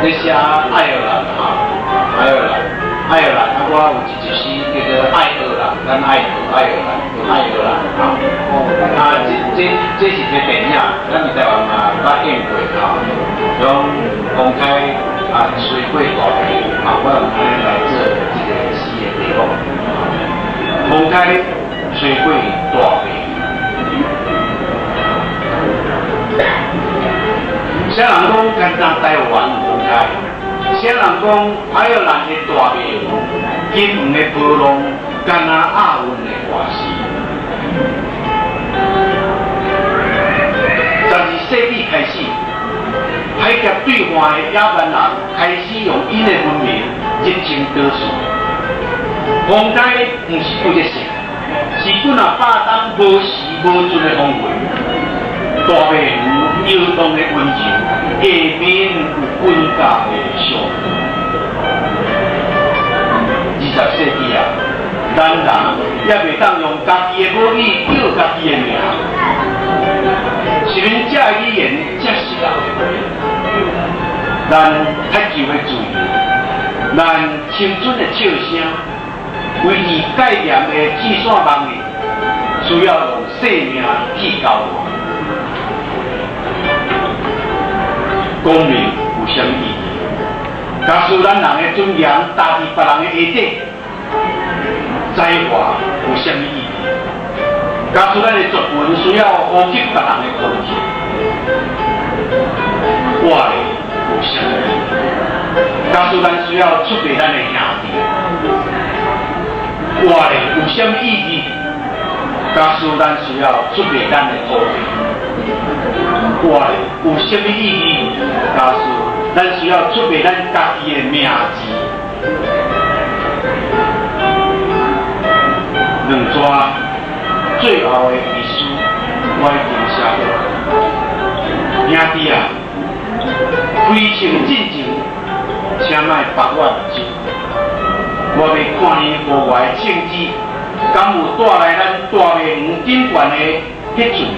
咧寫愛爾蘭吼，愛爾蘭，愛爾蘭，啊，我有一首詩叫做《愛荷蘭》，咱愛荷愛爾蘭，愛荷蘭吼。啊，這是一个電影，咱佇台灣嘛捌演過吼，講公開啊，吹過大霧，啊，我用按呢來做這个詩的題目。風開吹過大霧。啥人講干焦台灣風開？啥人講愛爾蘭的大廟，金黃的波浪，敢若亞運的歌詩？12世紀開始，海峽對岸的野蠻人開始用𪜶的文明入侵島嶼。風開毋是季節性，是幾若百冬無時無陣的風雲。大麥園搖動的溫柔，下面有滾架的相片。20世紀啊，咱人猶袂當用家己的母語叫家己的名，是恁這語言才適合的話。咱踢球的自由，咱青春的笑聲，維持戒嚴的計算網頁，需要用生命去交換。公民有啥物意義？假使咱人的尊嚴搭佇別人的下底，才華有啥物意義？假使咱的作文需要呼吸別人的空氣，活咧有啥物意義？假使咱需要出賣咱的兄弟，活咧有啥物意義？假使咱需要出賣咱的土地，活咧有啥物意義？假使咱需要出賣咱家己的名字，兩逝最後的遺書我已經寫好。兄弟啊，飛行進前，請莫縛我目睭。我欲看你予我的聖旨，敢有帶來咱大麥園頂懸的彼陣雨。